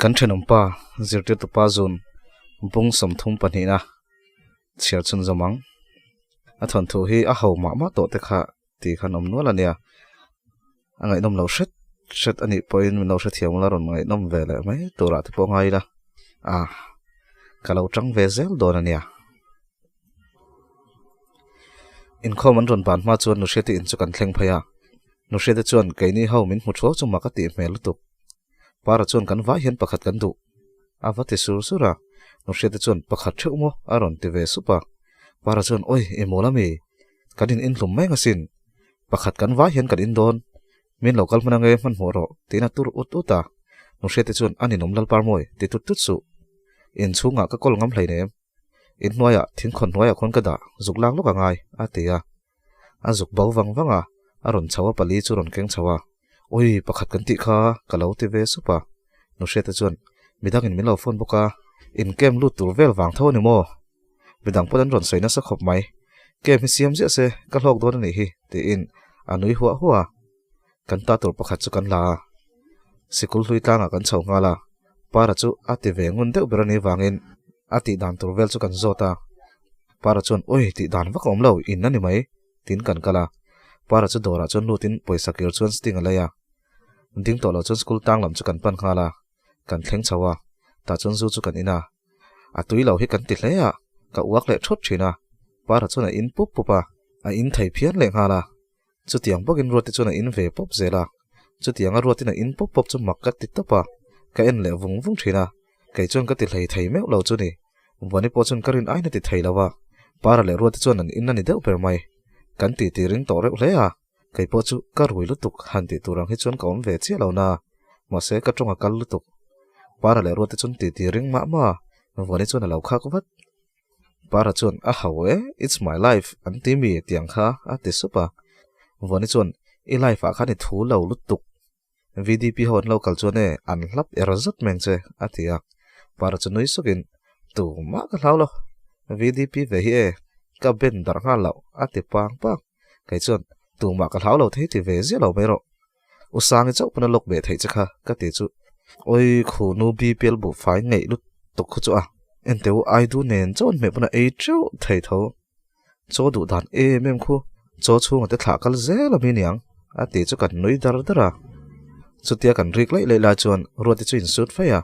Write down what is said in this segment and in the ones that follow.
Kan thenawmpa zirtirtupa zun bung 32 na chhiar chhunzawm ang. A thawnthu hi a ho mah mah tawh te kha tih khan awm nual a nia. A ngaihnawm lo hret hret a nih pawhin min lo hrethiam ula rawn ngaihnawm ve leh mai turah te pawh ngai ila. A ka lo tang ve zel dawn a nia. Inkhawm an rawn ban hma chuan Nuhriati in chu kan thleng phei a. Nuhriati chuan keini ho min hmu thuau chu mak a tih hmel lutuk. Para chuan kan vai hian pakhat kan duh. A va ti sur sur a. Nuhriati chuan pakhat theuh maw a rawn ti ve sup a. Para chuan awi i mawl ami? Kan in inhlum mai ngasin. Pakhat kan vai hian kan in dawn. Min lo kal hman ange hmanhmawh rawh tiin a tur ut ut a. Nuhriati chuan a ninawm Lalparmawi ti tut tut suh. Inchhungah ka kawl ngam hleinem. Inhnuaiah thingkhawn hnuaiah khawn ka dah zuk lak lawk a ngai, a ti a. A zuk bo vang vang a, a rawn chho a pali chu rawn keng chho a. Ui, pakhat kan tih kha ka lo ti ve sup a. Nuhriata chuan, Midangin min lo phone bawk a, in camp lut tur vel vang tho a ni maw? Midang pawn an rawn sawi nasa khawp mai. Camp hi siam ziah se, ka hlawk dawn a nih hi, tiin a nui huah huah a. Kan ta tur pakhat chu kan la a, sikul hlui tlangah kan chho nghal a, Para chu a ti ve ngun deuh ber a nih vangin a tih dan tur vel chu kan zawt a, Para chuan Ui tih dan vak a awm lo, in a ni mai, tiin kan kal a. Para chu dawrah chuan lutin pawisa kir chuan sting a lei a, ding tawh lo chuan school tang lam chu kan pan nghal a, kan thleng chho a, tah chuan zu chu kan in a, a tui lo hi kan ti hle a, ka uak leh thawt thin a, Para chuan a in pup pup a, a in thei phian leh nghal a. Chutiang bawkin Ruati chuan a in ve pawp zel a, chutianga Ruatin a in pawp pawp chu mak ka ti tawp a, ka en leh vung vung thin a, kei chuan ka ti hlei thei meuh lo chu ni. Vuani pawh chuan ka rin aina ti thei lo a, Para leh Ruati chuan an in a ni deuh ber mai. Kan ti ti ring tawh reuh hle a, kei pawh chu ka rui lutuk han tih tur ang hi chuan ka awm ve chiah lo na, mahse ka tawng a kal lutuk. Para leh Ruati chuan ti ti ring mah mah a, Vuani chuan a lo khak vat. Para chuan a hau e, it's my life an ti mi tiang kha a ti sup a. Vuani chuan i life ah khan i thu lo lutuk. VDP ho an lo kal chuan e an hlap er zat meng che a ti a. Para chu nui sukin tumah ka hlau lo, VDP ve hi e ka ben darh nghal loh a ti pang pang. Kei chuan tumah ka hlau lo thei ti ve ziah lo mai rawh. U Sangi chauh pawn a lawk ve theih che kha ka ti chu awi khu nu BPL buhfai ngeih lutuk khu chu a ente u ai du nen chauh an hmeh pawn a ei teuh thei tho chaw duh dan em em khu chaw chhunga te thlah kal zel ami niang a ti chu kan nui dar dar a chutia kan rik laih laih lai chuan Ruati chu insut fai a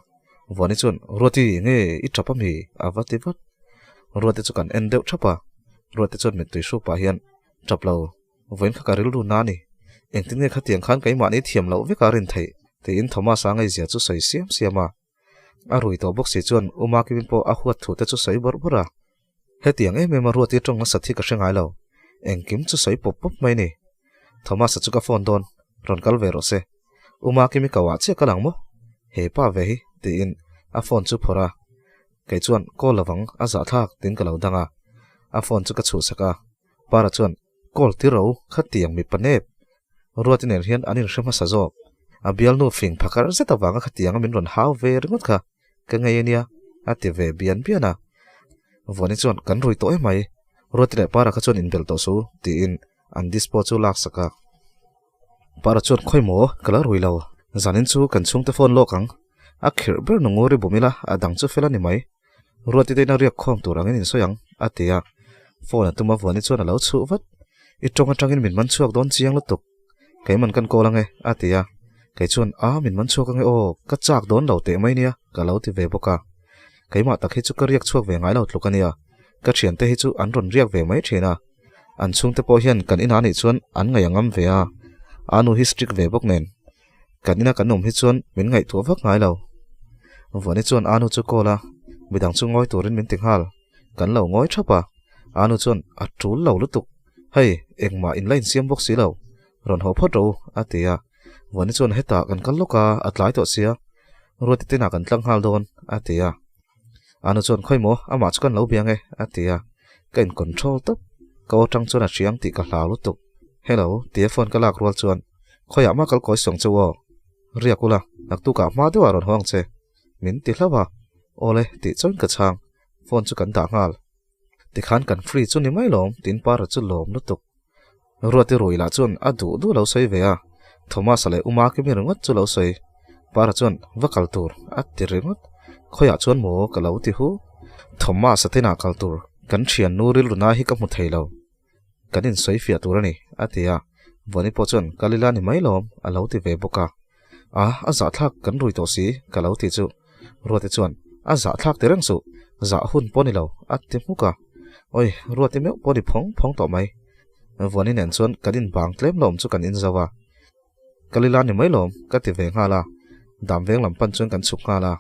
Vuani chuan Ruati nge i tap ami a va ti vat Ruati chu kan en deuh thap a Ruati chuan mittui hru pah hian tap lo Vawiin kha ka rilru na a ni. Engtin nge khatiang khan keimahni thiam loh vek a rin theih? tiin Thomas-a ngaihzia chu sawi siam siam a. A rui tawh bawk si chuan U Makimin pawh a huat thu te chu sawi bawrh bawrh a. Hetiang em em a ruati tawng nasat hi ka hre ngai lo. Engkim chu sawi pawp pawp mai ni. Thomas-a chu ka phone dawn, rawn kal ve rawh se. U Makimi ko ah chiah ka lang maw? He pa ve hi, tiin a phone chu phawrh a. Kei chuan call lovang a zahthlak tiin ka lo dang a. A phone chu ka chhuhsak a. Para chuan, Call ti ro, khatiang mipa nep. Ruati nen hian an inhre hmasa zawk. A bialnu fing phakar zet avanga khatianga min rawn hau ve ringawt kha ka ngei ania, a ti ve bian bian a. Vuani chuan, Kan rui tawh emai, Ruati leh Para kha chuan inbelh tawh su, tiin an dispo chu lak sak a. Para chuan, Khawi maw, ka lo rui lo. Zanin chu kan chhungte phone lawk ang. A khirh ber nu nguri bum ila, a dang chu fel a ni mai. Ruati te ina riak khawm tur angin insawi ang, a ti a. Phone a tum a vuani chuan a lo chhuh vat. I tawng atangin min man chhuak dawn chiang lutuk. Keiman kan call ange, a ti a. Kei chuan, A, min man chhuak ange aw, ka chak dawn lo teh mai nia, ka lo ti ve bawk a. Keimah tak hi chu ka riak chhuak ve ngai lo tluk a nia. Ka thiante hi chu an rawn riak ve mai thin a. An chhungte pawh hian kan inah nih chuan an ngaih a ngam ve a. A nu hi strict ve bawk nen. Kan ina kan awm hi chuan min ngaihtuah vak ngai lo. Vuani chuan Anu chu call a, midang chu ngawi turin min ti nghal. Kan lo ngawi thap a, Anu chuan a tul lo lutuk. Hei, engmah in la insiam bawk si lo. Rawn haw phawt rawh u, a ti a. Vuani chuan hetah kan kal lawk a, a tlai tawh sia. Ruati tinah kan tlang nghal dawn, a ti a. Anu chuan khawi maw, amah chu kan lo biang e, a ti a. Ka in control tawp. Ka aw tang chuan a hriang tih ka hlau lutuk. Hello, tia phone ka lak rual chuan, Khawiah mah kal kawi sawng cheu aw. Riak ula, naktukah hma deuhah rawn haw ang che. Min ti hlauh a. Awle, tih chuan ka chhang. Phone chu kan dah nghal. Tikhan kan free chu ni mai lawm, tiin Para chu lawm lutuk. Ruati rui lah chuan a duh duh lo sawi ve a, Thomas-a leh Uma Kimi ringawt chu lo sawi. Para chuan va kal tur a ti ringawt. Khawiah chuan maw ka lo ti hu. Thomas-a tinah kal tur kan thiannu rilru na hi ka hmu thei lo. Kan insawi fiah tur a ni, a ti a. Vawni pawh chuan kal ila ni mai lawm a lo ti ve bawk a. A, a zahthlak kan rui tawh si ka lo ti chu. Ruati chuan, A zahthlak ti reng suh, zah hun pawh ni lo, a ti hmuk a. Awi, Ruati meuh pawh ni phawng phawng tawh mai. Vuani nen chuan kan inbang tlem lawm chu kan inzo a. Kal ila ni mai lawm, ka ti ve nghal a. Dam veng lam pan chuan kan chhuk nghal a.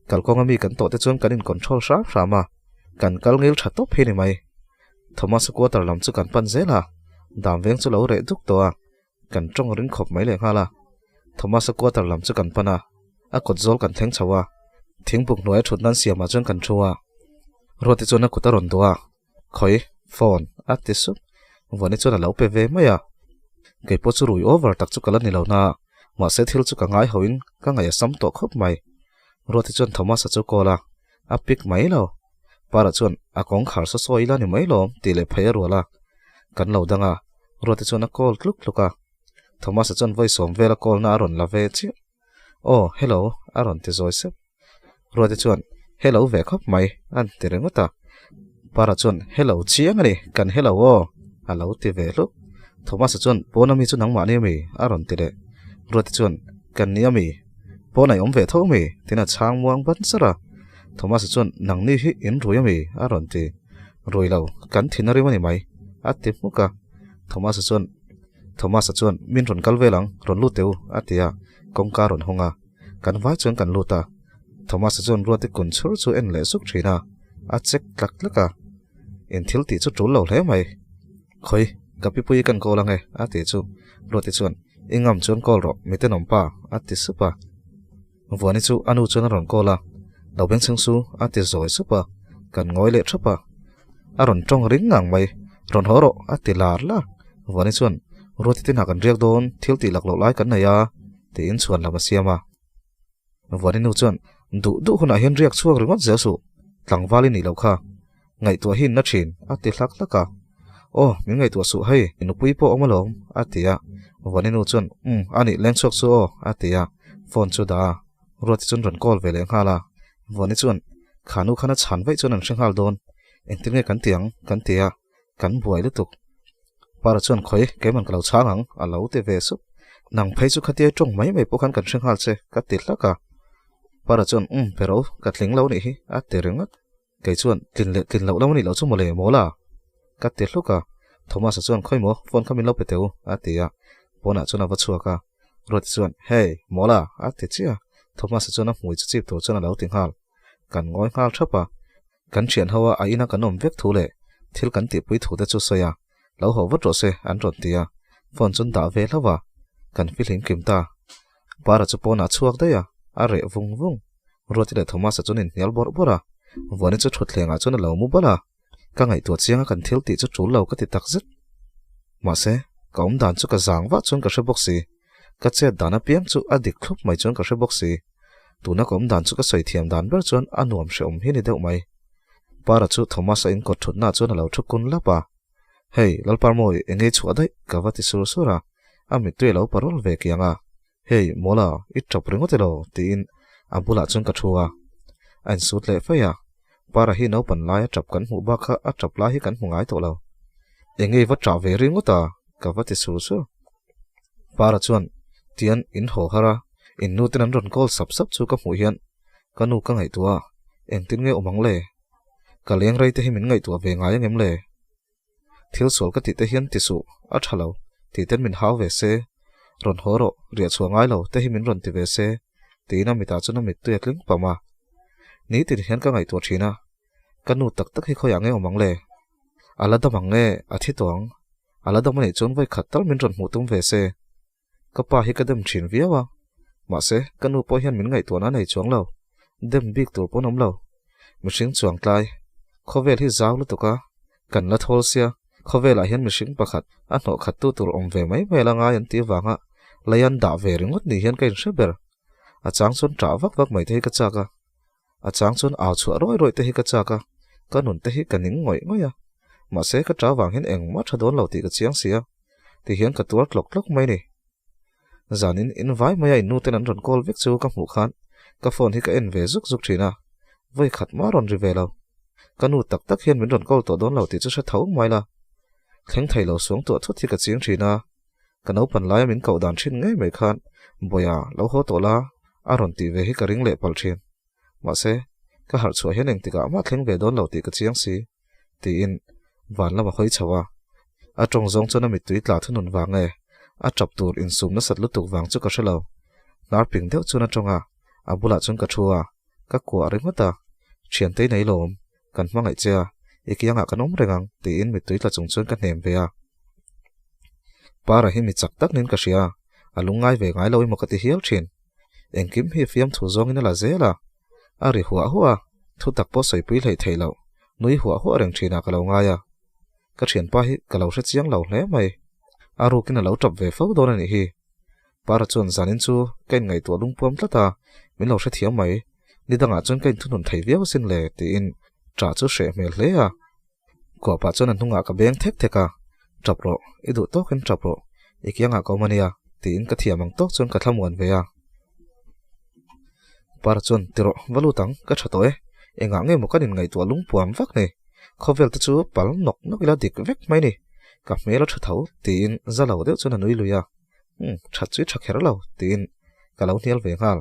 Kalkawnga mi kan tawh te chuan kan in control hram hram a. Kan kal ngil tha tawp hi ni mai. Thomas-a quarter lam chu kan pan zel a. Dam veng chu lo reh duk tawh a. Kan tawng ring khawp mai leh nghal a. Thomas-a quarter lam chu kan pan a, a kawt zawl kan thleng chho a. Thingbuk hnuaia thut nan siamah chuan kan thu a. Ruati chuan a kut a rawn duh a, Khawi, phone, a ti sup. Vuani chuan a lo pe ve mai a. Kei pawh chu rui over tak chu ka la ni lo na, mahse thil chu ka ngai hoin ka ngaih a sam tawh khawp mai. Ruati chuan Thomas-a chu call a, a pick mai lo. Para chuan a kawngkhar saw saw ila ni mai lawm tih leh phei a rual a. Kan lo dang a, Ruati chuan a call tluk tluk a. Thomas-a chuan vawi sawm vela call na a rawn la ve chiah. Aw, hello, a rawn ti zawi sep. Ruati chuan, Hello ve khawp mai, a ti ringawt a. Para chuan, Hello chiang a ni, kan hello aw, a lo ti ve hluk. Thomas-a chuan, Pawn ami chu nangmah ni ami? a rawn ti leh. Ruati chuan, Kan ni ami? Pawn a i awm ve tho ami? tiin a chhang muang ban sar a. Thomas-a chuan, Nangni hi in rui ami? a rawn ti. Rui lo, kan thin a rim a ni mai, a ti hmuk a. Thomas-a chuan, Thomas-a chuan, Min rawn kal vel ang, rawn lut teh u, a ti a, kawngka a rawn hawng a. Kan vai chuan kan lut a. Thomas-a chuan Ruati kun chhur chu en leh zuk thin a, a check tlak tlak a. In thil tih chu tul lo hle mai. Khawi, ka pipui kan call ang e, a ti chu. Ruati chuan, I ngam chuan call rawh, mi tenawm pa, a ti sup a. Vuani chu a nu chuan a rawn call a, Lo beng chhung su, a ti zawi sup a, kan ngawi leh thap a. A rawn tawng ring ngang mai, Rawn haw rawh, a ti lar lar. Vuani chuan, Ruati te hna kan riak dawn, thil tih lak loh lai kan nei a, tiin chhuan lam a siam a. Vuani nu chuan, Duh duh hunah hian riak chhuak ringawt zel suh, tlangval i nih loh kha. Ngaihtuah hi na thin, a ti hlak hlak a. Aw, min ngaihtuah suh hei, i nupui pawh awm alawm, a ti a. Vuani nu chuan, Umm, a nih leng chhuak chu aw, a ti a. Phone chu dah a. Ruati chuan rawn call ve leh nghal a. Vuani chuan, Kha nu khan a chhan vaih chuan an hre nghal dawn. Engtin nge kan ti ang? kan ti a. Kan buai lutuk. Para chuan, Khawi, keiman ka lo chhang ang, a lo ti ve sup. Nang phei chu khatia tawng mai mai pawh khan kan hre nghal che, ka ti hlak a. Para chuan, Umm, pero, ka tling lo nih hi, a ti ringawt. Kei chuan, Tlin leh tlin loh lo a nih loh chu mawle, mawla? Ka ti hluk a. Thomas-a chuan, Khawi maw, phone kha min lo pe teh u, a ti a. Pawnah chuan a va chhuak a. Ruati chuan, Hey, mawla? a ti chiah a. Thomas-a chuan a hmui chu chip tur chuan a lo ti nghal. Kan ngawi nghal thap a. Kan thian ho a, a ina kan awm vek thu leh thil kan tihpui thu te chu sawi a. Lo haw vat rawh se, an rawn ti a. Phone chu an dah ve hlauh a. Kan fihlim kim ta. Para chu pawnah a chhuak daih a, a reh vung vung. Ruati leh Thomas-a chuan inhnial bawrh bawrh a, Vuani chu thutthlengah chuan a lo mu bal a. Ka ngaihtuah chiang a kan thil tih chu tul lo ka ti tak zet. Mahse, ka awm dan chu ka zang vah chuan ka hre bawk si. Ka chet dan apiang chu a dik thlup mai chuan ka hre bawk si. Tuna ka awm dan chu ka sawi thiam dan ber chuan a nuam hrehawm hi ni deuh mai. Para chu Thomas-a inkawt thutnaah chuan a lo thu kun lap a. Hei, Lalparmawi, eng nge chhuah daih? ka va ti sur sur a. A mittui a lo parul ve kiang a. Hei, Mawla, i tap ringawt elo? tiin a bulah chuan ka thu a. A insut leh faih a. Para hi naupan laia tap kan hmuh bak kha a tap lai hi kan hmu ngai tawh lo. Eng nge i va tah ve ringawt a? ka va ti sur sur. Para chuan, Tian, in haw har a, in nu ten an rawn call sap sap chu ka hmuh hian ka nu ka ngaihtuah a, engtin nge awm ang le? Ka leng rei te hi min ngaihtuah ve ngai angem le? Thil sual ka tih te hian ti suh, a tha lo, tih ten min hau ve se, rawn haw rawh, riah chhuah ngai lo te hi min rawn ti ve se, tiin a mitah chuan a mittui a tling pam a. Nitin hian ka ngaihtuah thin a, ka nu tak tak hi khawiah nge awm ang le? A la dam ang nge, a thi tawh ang? A la dam a nih chuan vawi khat tal min rawn hmuh tum ve se. Ka pa hi ka dem thin viau a, mahse ka nu pawh hian min ngaihtuahna a nei chuang lo, dem bik tur pawn awm lo. Mihring chuang tlai, khawvel hi zau lutuk a, kan la thawl sia, khawvelah hian mihring pakhat a hnawh khat tu tur awm ve mai mai la ngai an tih vanga lei an dah ve ringawt ni hian ka inhre ber. A chang chuan ṭah vak vak mai te hi ka chak a, a chang chuan au chhuah rawih rawih te hi ka chak a, ka nun te hi ka ning ngawih ngawih a. Mahse ka ṭah vang hian engmah ṭha dawn lo tih ka chiang si a, tihian ka tuar tlawk tlawk mai ni. Zanin in vai maia in nu ten an rawn call vek chu ka hmuh khan ka phone hi ka en ve zuk zuk thin a, vawi khat mah rawn ri ve lo. Ka nu tak tak hian min rawn call tawh dawn lo tih chu hre tho mai la. Thleng thei lo suang tuah thut hi ka ching thin a, ka naupan laia min koh dan thin ngei mai khan Bawia lo haw tawh la a rawn tih ve hi ka ring leh palh thin. Mahse, ka harh chhuah hian engtikah mah thleng ve dawn lo tih ka chiang si. Tiin van lam a hawi chho a. A tawng zawng chuan a mittui tla thunun vang nge, a tap tur insum nasat lutuk vang chu ka hre lo. Hnar ping deuh chuan a tawng a, a bulah chuan ka thu a, ka kuah ringawt a. Thiantei nei lawm, kan hmangaih che a, i kiangah kan awm reng ang, tiin mittui tla chung chuan ka hnem ve a. Para hi mi chak tak niin ka hria, a lungngai ve ngai lo emaw ka ti hial thin. Engkim hi fiamthu zawngin a la zel a, a ri huah huah a, thutak pawh sawipui hleih theih loh. Nui huah huah reng thinah ka lo ngai a, ka thianpa hi ka lo hre chiang lo hle mai. A rukin a lo tap ve fo dawn a nih hi. Para chuan zanin chu ka inngaihtuah lungpuam tlat a, min lo hrethiam mai. Ni dangah chuan ka inthunun thei viau asin le tiin ṭah chu hreh hmel hle a. Kuah pah chuan a hnungah ka beng thek thek a, Ṭap rawh, i duh tawkin ṭap rawh, i kiangah ka awm a nia tiin ka thiam ang tawk chuan ka thlamuan ve a. Para chuan, Ti rawh, va lut ang, ka tha tawh e. Engah nge maw kan inngaihtuah lungpuam vak ni? Khawvel te chu pal nawk nawk ila dik vek mai ni. Ka hmel a tha tho, tiin za lo deuh chuan a nui lui a. Umm, that chu i tha kher lo, tiin ka lo hnial ve nghal.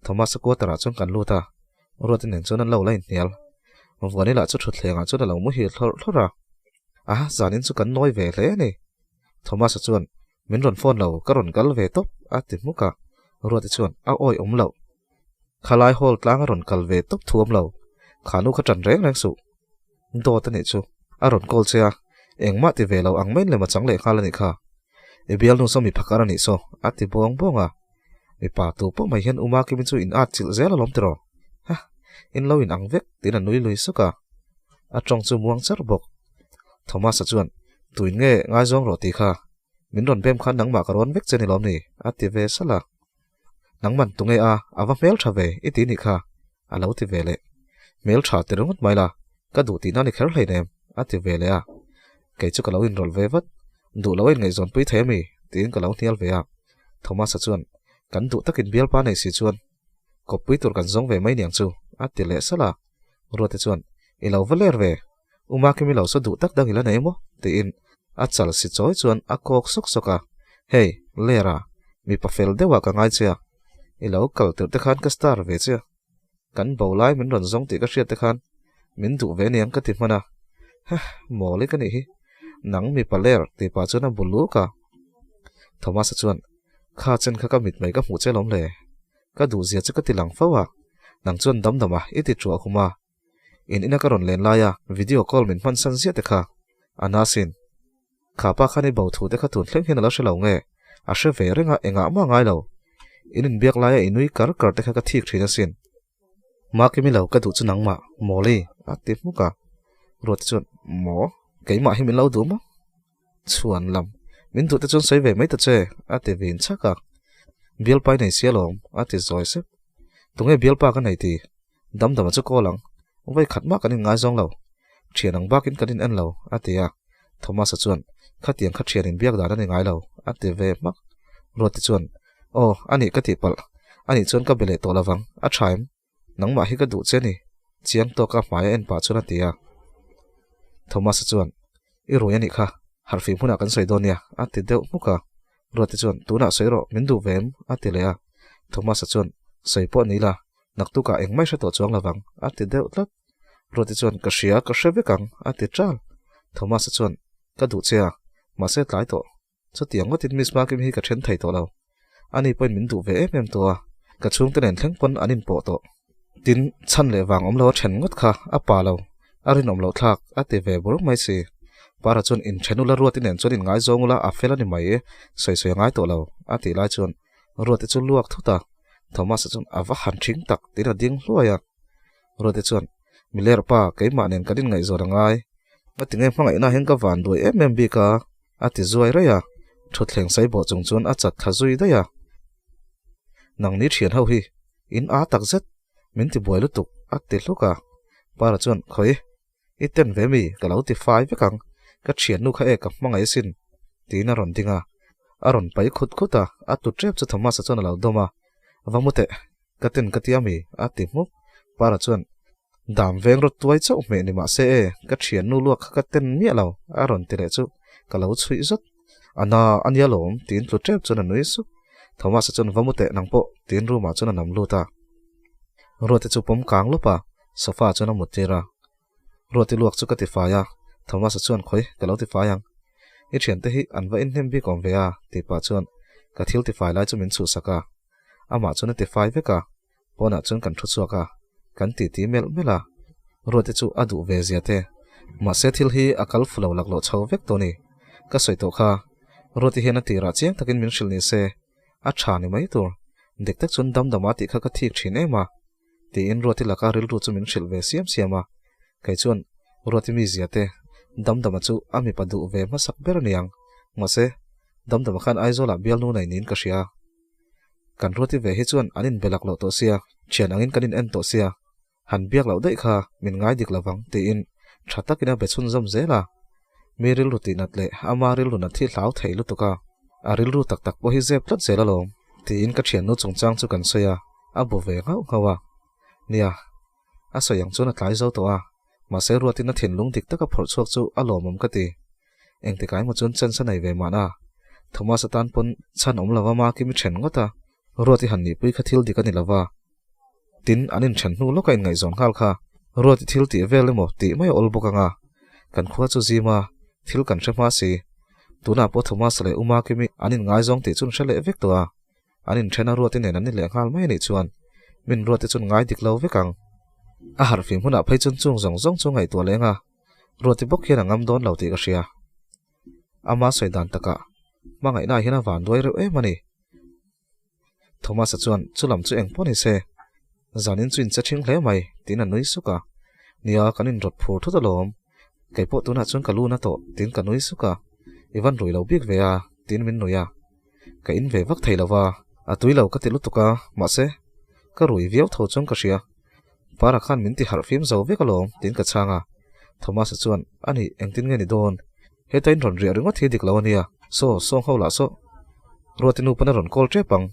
Thomas-a quarter-ah chuan kan lut a, Ruati nen chuan an lo la inhnial. Vuani lah chu thutthlengah chuan a lo muhil thlawrh thlawrh a. A, zanin chu kan nawi ve hle a ni. Thomas-a chuan, Min rawn phone lo, ka rawn kal ve tawp, a ti hmuk a. Ruati chuan, A awi awm loh. Khalai hall tlang a rawn kal ve tawp thu awm lo. Kha nu kha ṭan reng reng suh. Dawt a nih chu. A rawn call che a, engmah ti ve lo ang maiin lem a chang leh nghal a nih kha. I bialnu saw mi phakar a nih saw, a ti buang buang a. Mipa tu pawh mai hian Uma Kimi chu in at chilh zel alawm tiraw? Ha! In lo in ang vek, tiin a nui lui suk a. A tawng chu muang char bawk. Thomas-a chuan, Tuin nge ngaizawng rawh tih kha? Min rawn bem khan nangmah ka rawn vek che ni lawm ni? a ti ve salh a. Nangman tunge a, a va hmel tha ve i ti nih kha, a lo ti ve leh. Hmel tha ti ringawt mai la, ka duh tihna ni kher hleinem, a ti ve leh a. Kei chu ka lo inrawlh ve vat. Duh lo a inngaihzawn pui thei ami? tiin ka lo hnial ve a. Thomas-a chuan, Kan duh takin bialpa nei si chuan kawppui tur kan zawng ve mai niang chu, a ti leh salh a. Ruate chuan, I lo va ler ve, U Makimi lo saw duh tak dang i la nei maw? tiin a chal si chawi chuan a kawk sawk sawk a. Hey, Lera, mipa fel deuhah ka ngai che a, i lo kal tirh te khan ka star ve che a. Kan bo lai min rawn zawng tih ka hriat te khan min duh ve aniang ka ti hman a. Heh, mawl i ka nih hi. Nang mipa ler tih pah chuan a bu luk a. Thomas-a chuan, Kha chen kha ka mit mai ka hmuh che lawm le. Ka duh zia chu ka ti lang fo a. Nang chuan dam dam a, i ti ṭuah hum a. In ina ka rawn len lai a, video call min hman san ziah te kha. A na sin. Kha pa khan i bo thu te kha tun thleng hian a lo hre lo nge? A hre ve reng a, engah mah ngai lo. In inbiak laia i nui kar kar te kha ka thik thin asin. Makimi lo ka duh chu nangmah, Mawli, a ti hmuk a. Ruati chuan, Maw? Keimah hi min lo duh maw? Chhuan lam, min duh te chuan sawi ve mai ta che, a ti vin chhak a. Bialpa i nei sia lawm, a ti zawi sep. Tunge bialpa ka nei ti? Damdama chu call ang, vawi khat mah kan inngaizawng lo, thian ang bakin kan in en lo, a ti a. Thomas-a chuan, Khatiang kha thian inbiak dan a ni ngai lo, a ti ve hmak. Ruati chuan, Aw, a nih ka tihpalh, a nih chuan ka be leh tawh lo vang, a tha em? Nangmah hi ka duh che ni, chiang tawka hmai a en pah chuan a ti a. Thomas-a chuan, I rui a nih kha, harhfih hmunah kan sawi dawn nia, a ti deuh hmuk a. Ruati chuan, Tunah sawi rawh, min duh ve em? a ti leh a. Thomas-a chuan, Sawi pawh ni la, naktukah engmah i hre tawh chuang lovang, a ti deuh tlat. Ruati chuan, Ka hria, ka hre vek ang, a ti ṭal. Thomas-a chuan, Ka duh che a, mahse tlai tawh. Chutiang ngawtin Miss Makim hi ka then thei tawh lo. Ani pawhin min duh ve em em tawh a, ka chhungte nen thleng pawn an inpawh tawh. Tin, chhan leh vang awm lo a then ngawt kha a pa lo, a rinawm loh thlak, a ti ve bur mai si. Para chuan inthen ula Ruati nen chuan inngaizawng ula a fel a ni mai, sawi sawi a ngai tawh lo, a tih lai chuan Ruati chu luak thut a, Thomas-a chuan a va han thing tak tiin a ding hluai a. Ruati chuan, Miler pa, keimah nen kan inngaihzawn a ngai. Ngatinge hmangaihna hian ka van duai em em bik a? A ti zuai raih a, thutthleng sai bawh chung chuan a chat thla zui daih a. Nangni thian ho hi in a tak zet, min ti buai lutuk a ti hluk a. Para chuan, Khawi, i ten ve mi, ka lo ti fai vek ang, ka thiannu kha e ka hmangaih asin, tiin a rawn ding a. A rawn pai khut khut a, a tu tep chu Thomas-a chuan a lo dawm a, Va mu teh, ka ten ka ti a mi, a ti hmuk. Para chuan, Dam veng rawt tuai chauh hmeh ni mahse e, ka thiannu luak kha ka ten miah lo, a rawn ti leh chu ka lo chhuih zawt. A na a nia lawm, tiin tlu tep chuan a nui sup. Thomas-a chuan va mu teh nang pawh, tiin room-ah chuan a nam lut a. Ruati chu pawm kang lawp a, sofa-ah chuan a mut tir a. Ruati luak chu ka ti fai a, Thomas-a chuan khawi ka lo ti fai ang. I thiante hi an va inhnem bik awm ve a, tih pah chuan ka thil ti fai lai chu min chhuhsak a. Amah chuan a ti fai vek a, pawnah chuan kan thu chhuak a, kan titi melh melh a. Ruati chu a duh ve zia te, mahse thil hi a kal fu lo laklawh chho vek tawh a ni. Ka sawi tawh kha, Ruati hian a tirah chiang takin min hrilh ni se, a tha ni mai tur. Dik tak chuan dam dama tih kha ka thik thin em a. Tiin Ruati laka rilru chu min hrilh ve siam siam a, kei chuan Ruati mizia te Damdama chu a mipa duh ve hmasak ber a niang, mahse Damdama khan Aizawlah bialnu nei niin ka hria. Kan Ruati ve hi chuan an inbe lak loh tawh sia, thian angin kan in en tawh sia, han biak loh daih kha min ngai dik lovang tiin tha takin a be chhunzawm zel a. Mi rilru tihnat leh ama rilru nat hi hlau thei lutuk a, a rilru tak tak pawh hi zep tlat zel alawm tiin ka thiannu chungchang chu kan sawi a, a bu ve nghauh nghauh a. Nia, a sawi ang chuan a tlai zo tawh a, mahse Ruatin a thinlung dik taka phawrh chhuak chu a lawmawm ka ti. Engtikah emaw chuan chance a nei ve mahna. Thomas atan pawn chhan awm lova Makimi then ngawt a, Ruati han nihpui kha thil dik a ni lova. Tin, an inthen hnu lawka inngaihzawn nghal kha Ruati thil tih vel emaw tih mai a awl bawk ang a, kan khua chu zim a, thil kan hre hma si. Tunah pawh Thomas leh Uma Kimi an inngaizawng tih chu an hre leh vek tawh a, an inthen a Ruati nen an ni leh nghal mai a nih chuan min Ruati chuan ngai dik lo vek ang. A harhfim hunah phei chuan chung zawng zawng chu ngaihtuah leng a, Ruati bawk hian a ngam dawn lo tih ka hria. Ama sawi dan takah hmangaihna hian a van duai reuh em a ni. Thomas-a chuan chu lam chu eng pawh ni se, zanin chu inche ṭhing hle mai, tiin a nui suk a. Nia, kan inrawt phur thut alawm. Kei pawh tunah chuan ka lu na tawh, tiin ka nui suk a. I van rui lo bik ve a, tiin min nui a. Ka in ve vak thei lo va, a tui lo ka ti lutuk a, mahse, ka rui viau tho chuan ka hria. Para khan min ti harh fim zo vek alawm, tiin ka chhang a. Thomas-a chuan, Ani, engtin nge ni dawn? Heta in rawn riah ringawt hi dik lo a nia. Saw, saw ho lah saw. Ruati nu pawn a rawn call tep ang.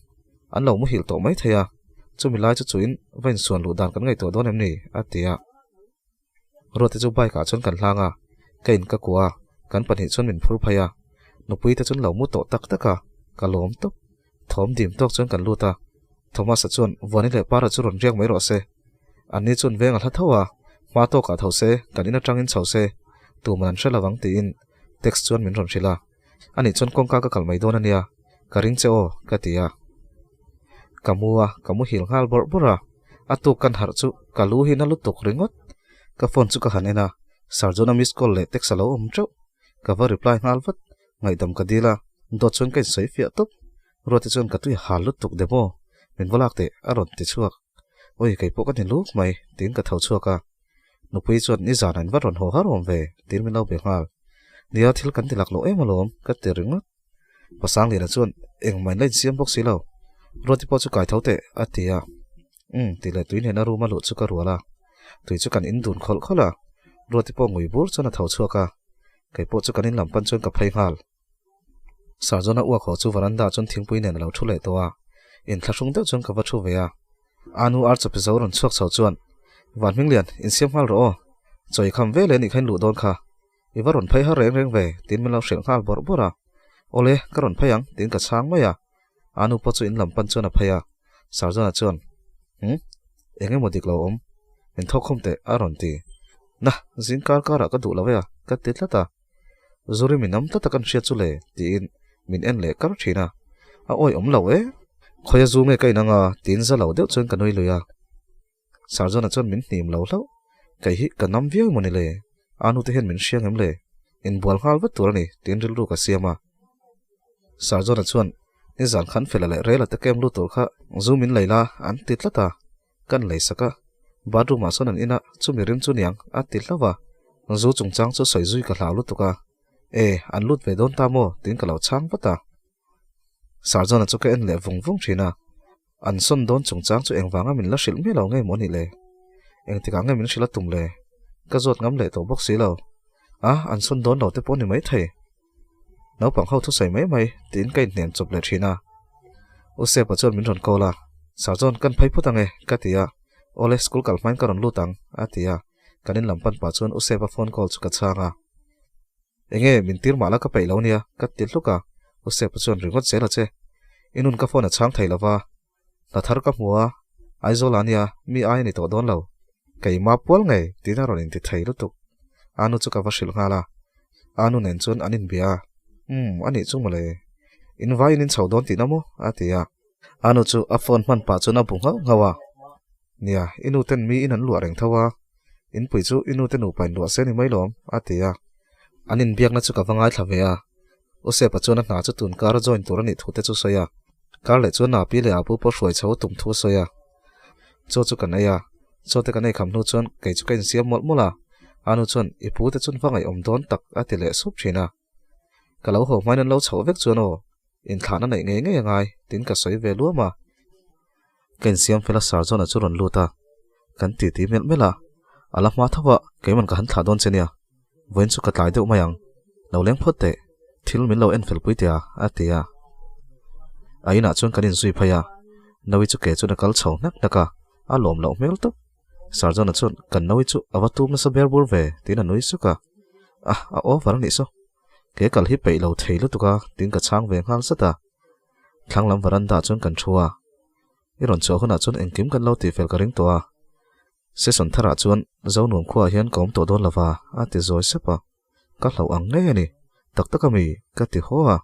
An lo muhilh tawh mai thei a. Chumi lai chu chuin va insuan luh dan kan ngaihtuah dawn em ni? a ti a. Ruati chu bike ah chuan kan hlang a, ka in ka kuah a, kan pahnih chuan min phur phei a. Nupui te chuan lo mu tawh tak tak a, ka lawm tawp. Thawm dim tawk chuan kan lut a. Thomas-a chuan Vuani leh Para chu rawn riak mai rawh se. Anni chuan veng a hla tho a, hma tawkah tho se, kan in atangin chho se, tuman an hre lo ang tiin text chuan min rawn hrilh a. Ani chuan kawngka ka kal mai dawn a nia, ka ring che aw, ka ti a. Ka mu a, ka muhil nghal bawrh bawrh a. A tuk kan harh chu ka lu hi na lutuk ringawt. Ka phone chu ka han en a, Sarjona miss call leh text a lo awm teuh. Ka va reply nghal vat. Ngaihdam ka dil a, dawt chuan ka insawi fiah tawp. Ruati chuan ka tui hal lutuk demo, min va lak teh a rawn ti chhuak. Ui, kei pawh ka ni luk mai, tiin ka tho chhuak a. Nupui chuan ni zanah in va rawn haw har awm ve, tiin min lo be nghal. Nia, thil kan ti lak loh em alawm, ka ti ringawt. Pasangliana chuan engmah in la insiam bawk si lo. Ruati pawh chu kai tho teh, a ti a. Umm, tih leh tui hnena room a luh chu ka rual a. Tui chu kan in dun khawlh khawlh a. Ruati pawh ngui bur chuan a tho chhuak a. Kei pawh chu kan in lam pan chuan ka phei nghal. Sarjona uak haw chu veranda chuan thingpui nen a lo thu leh tawh a, inthlahrung deuh chuan ka va thu ve a. Anu ar chawpi zo rawn chhuak chho chuan, Van Hminglian, insiam nghal rawh aw. Chawi kham ve leh anih kha in luh dawn kha. I va rawn phei har reng reng ve, tiin min lo hrilh nghal bawrh bawrh a. Awle, ka rawn phei ang, tiin ka chhang mai a. Anu pawh chu in lam pan chuan a phei a. Sarjona chuan, Hm? Eng emaw dik lo awm? Min thawk khum teh, a rawn ti. Na, zing kar karah ka duh lo e a, ka ti tlat a. Zuri min am tlat a kan hriat chu le, tiin min en leh kar thin a. A awi awm lo e. Khawia zu nge ka in anga, tiin za lo deuh chuan ka nui lui a. Sarjona chuan min hnim lo hlauh. Kei hi ka nam viau emaw ni le? A nute hian min hriang em le? Inbual nghal vat tur a ni, tiin rilru ka siam a. Sarjona chuan, Nizan khan Fela leh Rela te kem lut tur kha zu min lei la, an ti tlat a. Kan lei sak a. Bathroom ah sawn an in a, chumi rim chu niang, a ti hlauh a. Zu chungchang chu sawi zui ka hlau lutuk a. E, an lut ve dawn ta maw? tiin ka lo chhang vat a. Sarjona chu ka en leh vung vung thin a. An sawn dawn chungchang chu engvanga min la hrilh miah lo nge maw ni le? Engtikah nge min hrilh a tum le? Ka zawt ngam leh tawh bawk si lo. A, an sawn dawn lo te pawh ni maithei. Naupang ho thusawi mai mai tiin ka inhnem chawp leh thin a. U Sepa chuan min rawn call a, Sir John kan phei phut ange ka ti a, Awle school kal hmain ka rawn lut ang a ti a, kan in lam pan pah chuan U Sepa phone call chu ka chhang a. Enge min tir mah la ka peih lo nia ka ti hluk a, U Sepa chuan ringawt zel a che. I nun ka phone a chhang thei lova, hna thar ka hmu a, Aizawl ah nia mi ai a ni tawh dawn lo. Keima pual ngei tiin a rawn inti thei lutuk. Anu chu ka va hrilh nghal a, Anu nen chuan an inbia a, Umm, a nih chu mawle. In vaiin in chho dawn tihna maw? a ti a. Anu chu a phone hman pah chuan a bu nghauh nghauh a, Nia, i nu ten mi in an luah reng tho a, inpui chu i nu te nupa in luah se ni mai lawm, a ti a. An inbiakna chu ka va ngaithla ve a, U Sepa chuan a hna chu tun kar a join tur a nih thu te chu sawi a, kar leh chuan Napi leh Apu pawh hruai chho tum thu a sawi a. Chaw chu kan ei a, chaw te kan ei kham hnu chuan kei chu ka insiam mawlh mawlh a, Anu chuan i pu te chuan va ngaihawm dawn tak a ti leh sup thin a. Ka lo haw hmain an lo chhoh vek chuan aw, inthlahna neih ngei ngei a ngai tiin ka sawi ve luam a. Ka insiam fel a Sarjona chu rawn lut a, kan titi melh melh a, a la hma tho a, keiman ka han thlah dawn che nia, vawiin chu ka tlai deuh mai ang, lo leng phawt teh, thil min lo en fel pui teh a, a ti a. A inah chuan kan inzui phei a, Naui chu ke chuan a kal chho hnak hnak a, a lawm loh hmel tawp. Sarjona chuan kan Naui chu a va tum nasa ber bur ve tiin a nui suk a, a a over a nih saw, ke kal hi peih lo thei lutuk a tiin ka chhang ve nghal zat a. Thlang lam varanda chuan kan thu a, i rawn chhuah hunah chuan engkim kan lo tihfel ka ring tawh a, session tharah chuan Zonuam khuaah hian ka awm tawh dawn lova a ti zawi sep a, ka hlauh ang ngei a ni, tak tak ami ka ti haw a,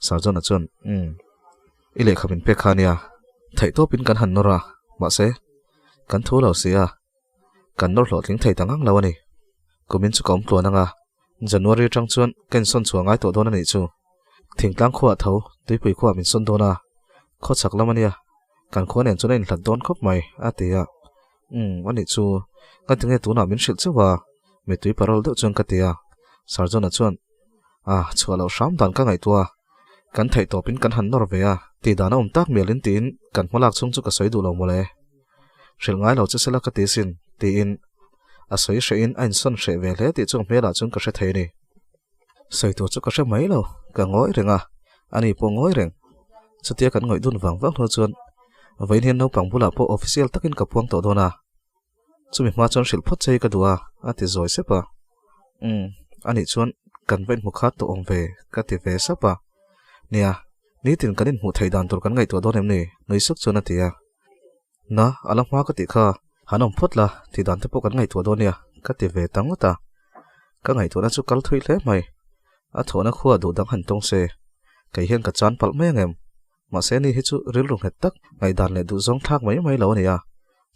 Sir John-a chuan umm i lehkha min pek kha ania, theihtawpin kan han nawr a, mahse kan thu lo si a, Kan nawr hlawhtling thei ta ngang lo a ni. Kumin chu ka awm tluan ang a, January atang chuan ka insawn chhuah ngai tawh dawn a nih chu. Thingtlang khuaah tho, tuipui khuaah min sawn dawn a, khaw chhak lam a nia, kan khua nen chuan a inhlat dawn khawp mai, a ti a. Umm, a nih chu, ka ti nge tunah min hrilh chauh a, mittui parol deuh chuan ka ti a. Sir John-a chuan, A, chhuah loh hram dan ka ngaihtuah a, kan theih tawpin kan han nawr ve a, tih dan a awm tak mialin tiin kan hmalak chhung chu ka sawi duh lo mawle. Hrilh ngai lo che sela ka ti sin, tiin a sawi hrehin a insawn hreh ve hle tih chu a hmelah chuan ka hre thei a ni. Sawi tur chu ka hre mai lo, ka ngawi reng a, ani pawh ngawi reng. Chutia kan ngawih dun vang vang hnu chuan vawiin hian naupang bulah pawh official takin ka puang tawh dawn a, chumi hma chuan hrilh phawt che hi ka duh a, a ti zawi sep a. Umm, anih chuan kan va inhmu khat tawh awm ve, ka ti ve sap a. Nia, nitin kan inhmuh theih dan tur kan ngaihtuah dawn em ni? Nui suk chuan a ti a. Na, a la hma ka tih kha, han awm phawt la, tih dan te pawh kan ngaihtuah dawn nia, ka ti ve ta ngawt a. Ka ngaihtuahna chu kal thui hle mai. A thawhna khua duh dang han tawng se, kei hian ka chan palh mai angem? Mahse ni hi chu rilru nghet tak, ngaihdan leh duhzawng thlak mai mai lo a ni a,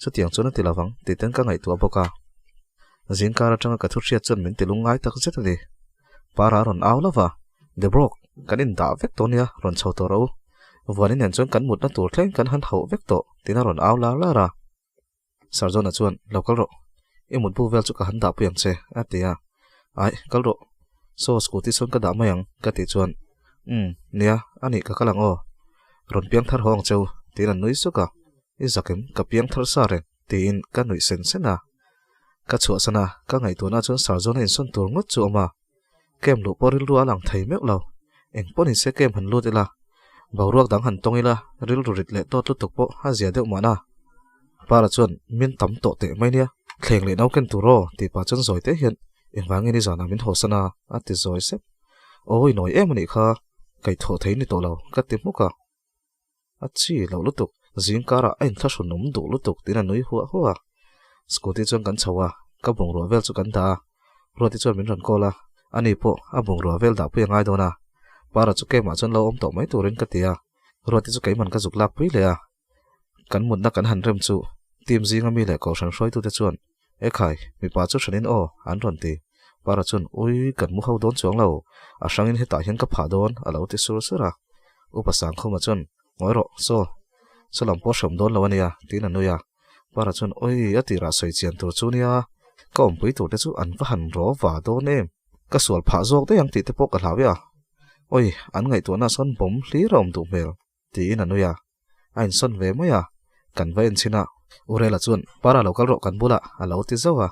chutiang chuan a ti lovang tih ten ka ngaihtuah bawk a. Zingkar atanga ka thu hriat chuan min ti lungngai tak zet a ni. Para a rawn au lova, Debrok, kan indah vek tawh nia, rawn chho tawh rawh u. Vuani nen chuan kan mutna tur thleng kan han hauh vek tawh, tiin a rawn au lar lar a. Sir John-a chuan, Lo kal rawh, i mutbu vel chu ka han dahpui ang che, a ti a. Aih, kal rawh, saw scooty sawn ka dah mai ang, ka tih chuan, Umm, nia, a nih ka kal ang aw. Rawn piang thar haw ang cheu, tiin a nui suk a. I zakim, ka piang thar sa reng, tiin ka nuih sen sen a. Ka chhuahsan a, ka ngaihtuahna chuan Sir John-a insawn tur ngawt chu a awm a. Kem luh pawh rilru a lang thei meuh lo. Eng pawh ni se kem han lut ila, boruak dang han tawng ila, rilru rit leh tawt lutuk pawh a zia deuh mahna. Para chuan min tam tawh teh mai nia, thleng leh no ken tur aw tih pah chuan zawi te hian engvangin i zanah min hawsan a a ti zawi sep. Awi nawi em a nih kha, kaihthawh thei ni tawh lo ka ti hmuk a. A chi loh lutuk, zing karah a inthlahrun awm duh lutuk tiin a nui huah huah a. Scooty chuan kan chho a, ka bungrua vel chu kan dah a. Ruati chuan min rawn call a, ani pawh a bungrua vel dah pui a ngai dawn a. Para chu keimah chuan lo awm tawh mai turin ka ti a, Ruati chu keiman ka zuk lak pui leh a. Kan mutna kan han rem chu team zinga mi leh kohhran hruaitute chuan Ekhai, mipa chu hranin aw, an rawn ti. Para chuan, Ui, kan mu ho dawn chuang lo, a hrangin hetah hian ka phah dawn, a lo ti sur sur a. Upa Sangkhuma chuan, Ngawi rawh, saw, saw lam pawh hreawm dawn lo a nia, tiin a nui a. Para chuan, Ui, a tirah sawi chian tur chu nia, ka awmpui tur te chu an va han raw va dawn em, ka sual phah zawk daih ang tih te pawh ka hlau e a. Ui, an ngaihtuahna sawn bawm hlir a awm duh hmel, tiin a nui a. A insawn ve mai a, kan va enchhin a, Urela chuan, Para lo kal rawh kan bulah, a lo ti zauh a.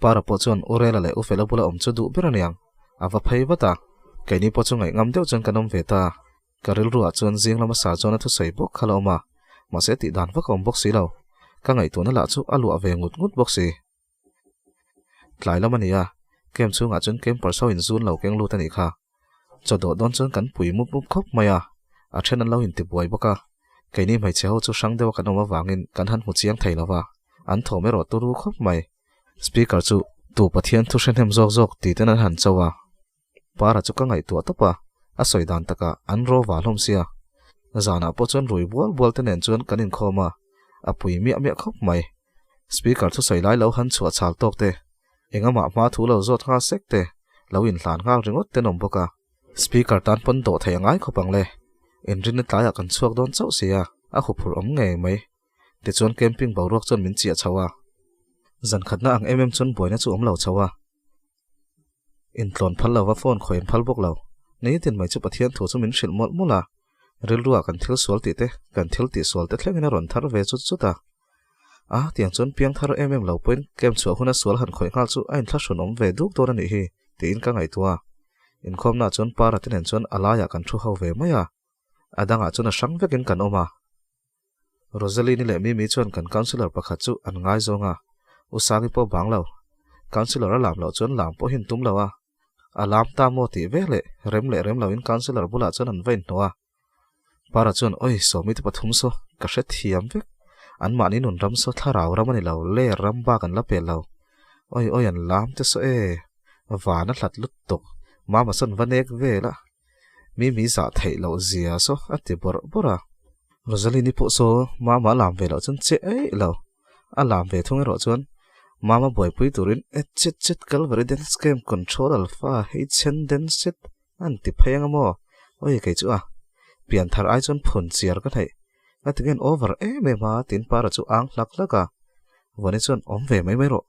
Para pawh chuan Urela leh Ufela bula awm chu duh ber a niang, a va phei vat a. Keini pawh chu ngaih ngam deuh chuan kan awm ve ta. Ka rilruah chuan zing lama sa chuan a thusawi bawk kha la awm a, mahse tih dan vak a awm bawk si lo. Ka ngaihtuahna lah chu a luah ve ngut ngut bawk si. Tlai lam a ni a, camp chhungah chuan campers ho inzun lo keng lut a nih kha. Chaw dawh dawn chuan kan pui mup mup khawp mai a, a then an lo intibuai bawk a. Keini hmeichhe ho chu hrang deuha kan awm avangin kan han hmu chiang thei lo va, an thawm erawh turu khawp mai. Speaker chu tu Pathian thu hre hnem zawk zawk tih ten an han cho a. Para chu ka ngaihtuah tawp a, a sawi dan takah an ro va hlawm sia. Zanah pawh chuan rui bual bual te nen chuan kan inkhawm a, a pui miah miah khawp mai. Speaker thusawi lai lo han chhuah chhal tawk te, engamah hma thu lo zawt nghal sek te, lo inhlan nghal ringawt te an awm bawk a. Speaker tan pawn dawh thei a ngai khawp ang le. Inrinna tlaiah kan chhuak dawn chauh sia, a huphurh awm ngei mai. Tichuan camping boruak chuan min chiah chho a. Zan khatna ang em em chuan buaina chu awm lo chho a. Intlawn phal lova phone khawi an phal bawk lo. Nitin mai chu Pathian thu chu min hrilh mawlh mawlh a. Rilruah kan thil sual tih te, kan thil tih sual te thlengin a rawn thar ve chut chut a. A, tiang chuan piang thar em em lo pawhin camp chhuah huna sual han khawih nghal chu a inthlahrun awm ve duk dawn a nih hi, tiin ka ngaihtuah a. Inkhawmnaah chuan Para te nen chuan a laiah kan thu ho ve mai a. A dangah chuan a hrang vekin kan awm a. Rosaline-i leh Mimi chuan kan councillor pakhat chu an ngaizawng a, U Sangi pawh bang lo. Councillor a lam loh chuan lam pawh hin tum lo a. A lam ta maw tih ve leh rem leh rem loin councillor bulah chuan an va inhnawh a. Para chuan, Oi, Sawmi te pathum saw, ka hre thiam vek. Anmahni nun ram saw thlarau ram a ni lo, ler ram bak an la pel lo. Oi, oi, an lam te saw e, van a hlat lutuk, Mama sawn va nek vel a. Mimi zah theih loh zia saw a ti bawrh bawrh a. Rosaline-i pawh saw Mama a lam ve loh chuan che eih lo. A lam ve thung erawh chuan Mama buaipui turin e chet chet Calvary Dance Camp Control Alpha hei chhen dance chet an ti phei anga maw? Oi kei chu a pian thar ai chuan phun chiar ka hnaih. Ka ti ngen over em em a tin para chu ang hlak hlak a. Vani chuan awm ve mai mai rawh.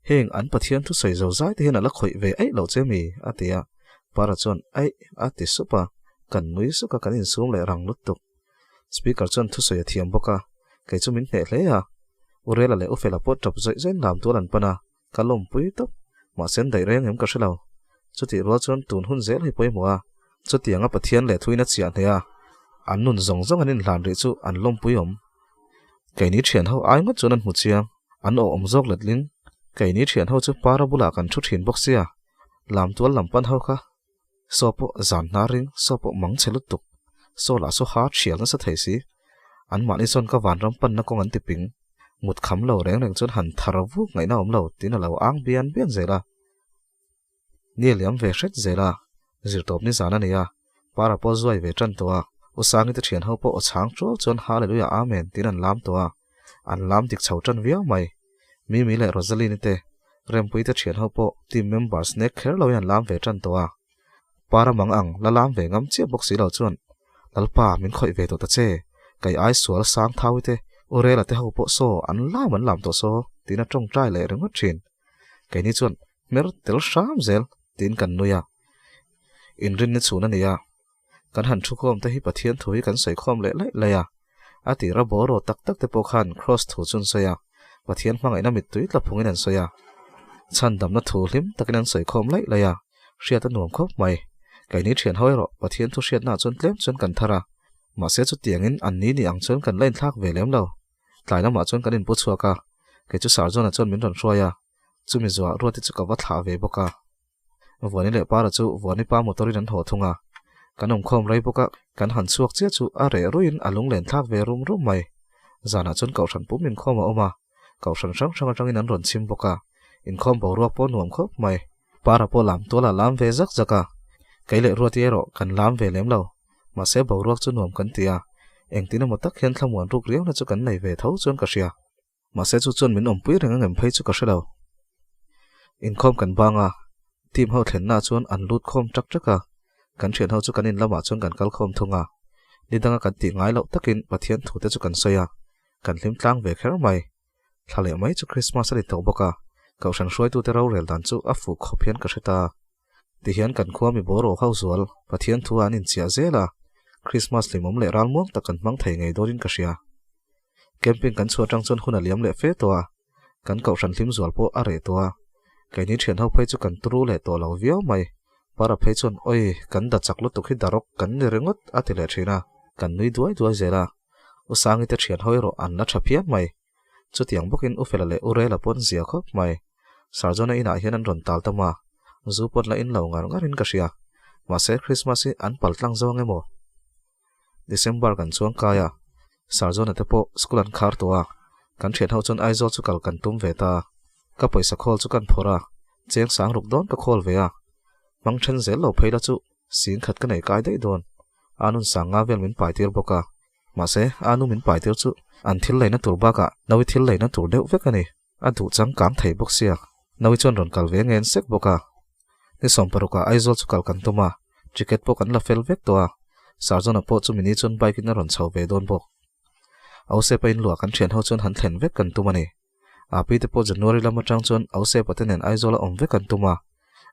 Heng an Pathian thu sawi zo zai te hian a la khawih ve aih loh che mi? a ti a. Para chuan aih a ti sup a, kan nui suk a kan insum leh rang lutuk. Speaker chuan thusawi a thiam bawk a, kei chu min hneh hle a. Urela leh Ufela pawh tap zawih zawih in lam tual an pan a, ka lawmpui tawp. Mahse an daih reng em ka hre lo. Chutih rual chuan tun hun zel hi pawimawh a, chutianga Pathian leh thuin a chiah hneh a, an nun zawng zawng an inhlan rih chu an lawmpui awm. Keini thian ho ai ngawt chuan an hmu chiang, an awh awm zawk letling. Keini thian ho chu para bulah kan thu thin bawk sia, lam tual lam pan ho kha Saw pawh zan hna ring, saw pawh mang chhe lutuk. Saw lah saw ha thial nasa thei si. Anmahni sawn ka vanram panna kawng an ti ping. Mut kham lo reng reng chuan han thar vuk ngaihna awm lo tiin a lo ang bian bian zel a. Ni a liam ve hret zel a, zirtawp ni zan a nei a, para pawh zuai ve tan tawh a, U Sangi te thian ho pawh aw chhang tual chuan Hallelujah Amen tiin an lam tawh a, an lam dik chho tan viau mai. Mimi leh Rosaline-i te, Rempuii te thian ho pawh team members nek kher loin an lam ve tan tawh a. Para mang ang la lam ve ngam chiah bawk si lo chuan, Lalpa min khawih ve tawh ta che, kei ai sual sang thaui te, Urela te ho pawh saw an lam an lam tawh saw, tiin a tawngtai leh ringawt thin. Keini chuan hmer tel hram zel tiin kan nui a. Inrinni chhun a ni a. Kan han thukhawm te hi Pathian thu hi kan sawi khawm leh laih laih a. A tira bawraw tak tak te pawh khan Kraws thu chu an sawi a, Pathian hmangaihna mittui tla phungin an sawi a. Chhandamna thu hlim takin an sawi khawm laih laih a, hriat a nuam khawp mai. Keini thian ho erawh Pathian thu hriatnaah chuan tlem chuan kan thar a, mahse chutiangin an ni ni ang chuan kan la inthlak ve lem lo. Tlai lamah chuan kan inpu chhuak a, kei chu Sarjona chuan min rawn hruai a, chumi zuah Ruati chu ka va thlah ve bawk a. Vuani leh Para chu Vuani pa motor in an haw thung a, kan awmkhawm rei bawk a, kan han chhuak chiah chu a reh ruiin a lunglen thlak ve rum rum mai. Zanah chuan Kohhran pum inkhawm a awm a, Kohhran hrang hrang atangin an rawn chhim bawk a, inkhawm boruak pawh nuam khawp mai. Para pawh lam tualah lam ve zak zak a, kei leh Ruati erawh kan lam ve lem lo, mahse boruak chu nuam kan ti a, engtin emaw tak hian thlamuan ruk riauna chu kan nei ve tho chuan ka hria. Mahse chu chuan min awmpui reng angem phei chu ka hre lo. Inkhawm kan bang a, team ho thlenna chuan an lut khawm tak tak a, kan thian ho chu kan in lamah chuan kan kal khawm thung a. Ni danga kan tih ngai loh takin Pathian thu te chu kan sawi a, kan hlim tlang ve kher mai. Thla leh mai chu Christmas a ni tawh bawk a, Kohhran hruaitute rorel dan chu a fuh khawp hian ka hre ta. Tihian kan khua mi bawraw ho zual Pathian thu ah an inchiah zel a. Christmas hlimawm leh ralmuang tak kan hmang thei ngei dawnin ka hria. Camping kan chhuah atang chuan hun a liam leh fe tawh a, kan kohhran hlim zual pawh a reh tawh a. Keini thian ho phei chu kan turu leh tawh lo viau mai. Para phei chuan Oi, kan da chak lutuk hi da rawk kan ni ringawt a ti leh thin a, kan nui duai duai zel a. U Sangi te thian ho erawh an la tha phian mai. Chutiang bawkin U Fela leh U Rela pawn zia khawp mai. Sarjona inah hian an rawn tal tam a, zu pawn la in lo ngar ngarin ka hria. Mahse Christmas hi an pal tlang zawng emaw? December kan chuang kai a, Sarjona te pawh school an khar tawh a, kan thian ho chuan Aizawl chu kal kan tum ve ta. Ka pawisa khawl chu kan phawrh a, cheng sang ruk dawn ka khawl ve a. Hmang then zel lo phei la chu sing khat ka nei kai daih dawn. A nun sang nga vel min pai tir bawk a. Mahse, a nu min pai tir chu an thil leina tur bakah Nawi thil leina tur deuh vek a ni. A duh chang kang thei bawk sia. Nawi chuan rawn kal ve ngen sek bawk a. Ni sawmparukah Aizawl chu kal kan tum a, ticket pawh kan la fel vek tawh a. Sarjona pawh chu mini chuan bike in a rawn chho ve dawn bawk. Ausepa in luah kan thian ho chuan han thlen vek kan tum a ni. Api te pawh January lam atang chuan Ausepa te nen Aizawl a awm vek an tum a.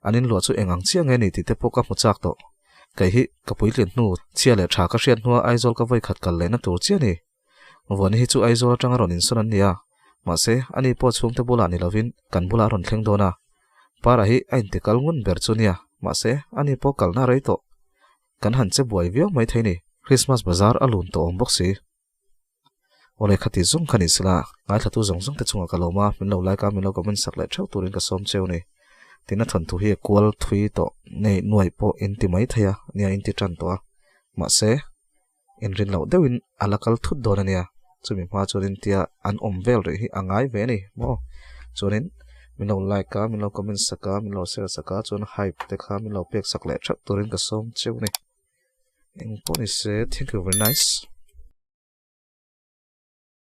An in luah chu eng ang chiah nge ni tih te pawh ka hmu chak tawh. Kei hi ka puitlin hnu, chhia leh tha ka hriat hnua Aizawl ka vawikhat kal lehna tur chiah a ni. Vuani hi chu Aizawl atanga rawn insawn an ni a, mahse, ani pawh chhungte bulah ni lovin kan bulah a rawn thleng dawn a. Para hi a inti kal ngun ber chu nia, mahse, ani pawh kalna a rei tawh. Kan han che buai viau mai thei ni, Christmas bazar a lun tawh awm bawk si. Awle khati zawng kha ni sela, ngaithlatu zawng zawng te chungah ka lawm a, min lo like a, min lo comment sak leh theuh turin ka sawm cheu ni. Tina thawnthu hi a kual thui tawh nei nuai pawh inti mai thei a, nia inti tan tawh a, mahse, Inrin loh deuhin a la kal thut dawn a nia, chumi hma chuanin tia an awm vel rih hi a ngai ve a ni maw? Chuanin min lo like a, min lo comment sak a, min lo share sak a, chuan hype te kha min lo pek sak leh theuh turin ka sawm cheu a ni. Engpawh ni se, thank you very nice.